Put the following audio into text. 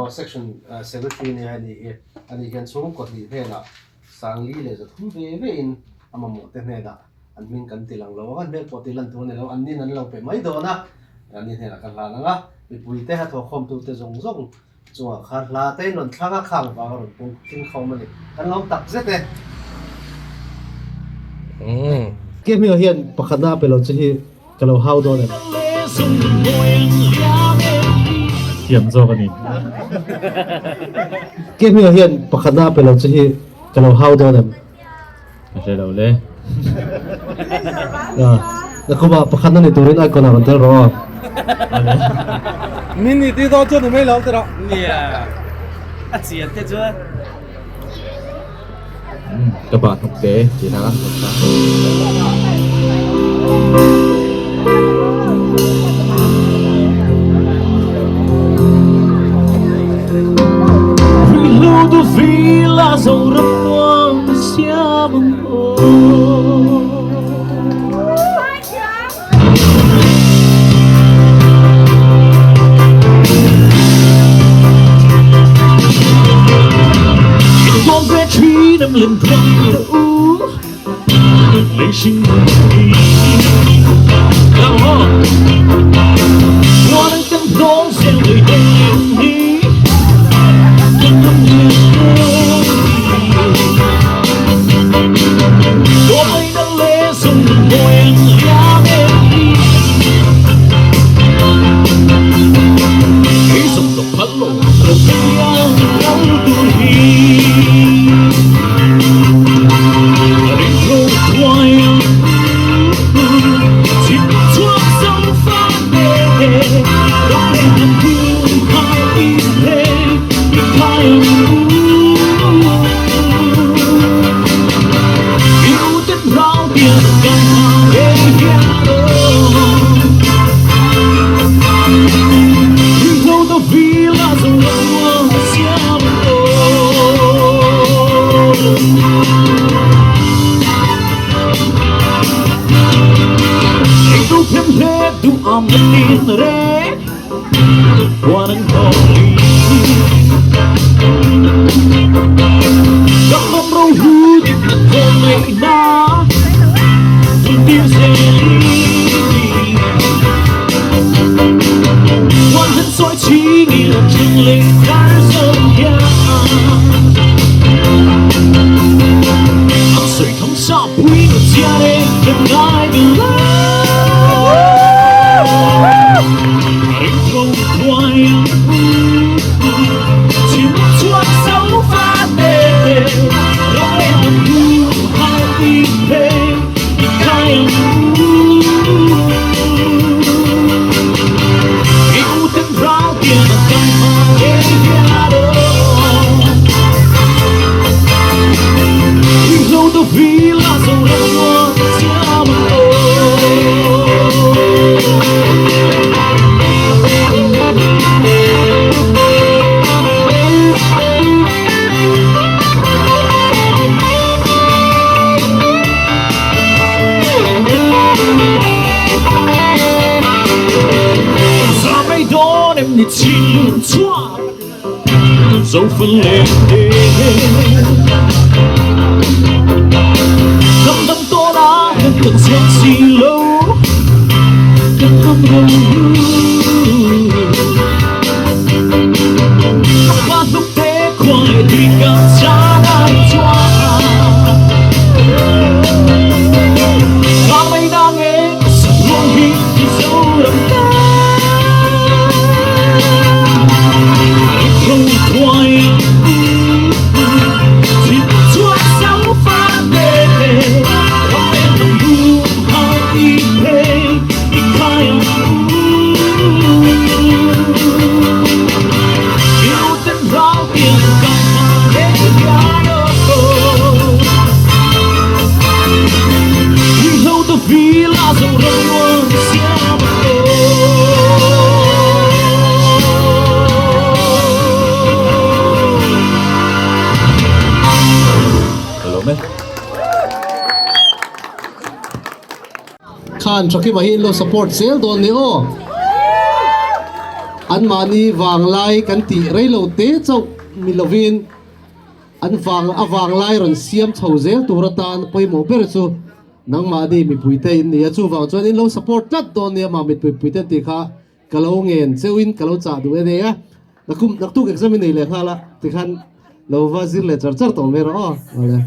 Section Secretary nia a ni hi. Ani hian chhungkaw hnih hnenah Sangli leh Zathum ve ve in a mamawh te hnenah an hming kan ti lang lo ang, an hmel pawh ti lan tur a ni lo, an nin an lo pe mai dawn a, an ni hnenah ka hlan ang a, mipui te a thawhkhawm tu te zawng zawng chungah khan hla te in rawn thlang a, khang vang a rawn pung tling khawm a ni, kan lawm tak zet e. Kehmio hian pakhatna a pe lo che hi Ka lo hau dawn em? Thiam zawk a ni. Kehmio hian pakhatna a pe lo che hi ka lo hau dawn em? Ka hre lo le. Na khuma pakhatna ni turin icon a rawn tel rawh aw. Min ni ti dawn chuan ni mai lo tiraw. Nia, a chian te chuan. Ka bah hnuk te tih hla kan sa. Khan Thakima hi in lo support zel dawn ni aw. Anmahni vanglai kan tih rei lo te chauh ni lovin an vang a vanglai rawn siam chho zel tur atan pawimawh ber chu nangmahni mipuite in ni a, chuvang chuan in lo support tlat dawn nia mah mitpui puite tih kha ka lo ngen cheuhin ka lo chah duh e nei a, nakum naktuk exam i nei leh nghal a tikhan lo va zir leh char char tawh mai rawh aw. Awle.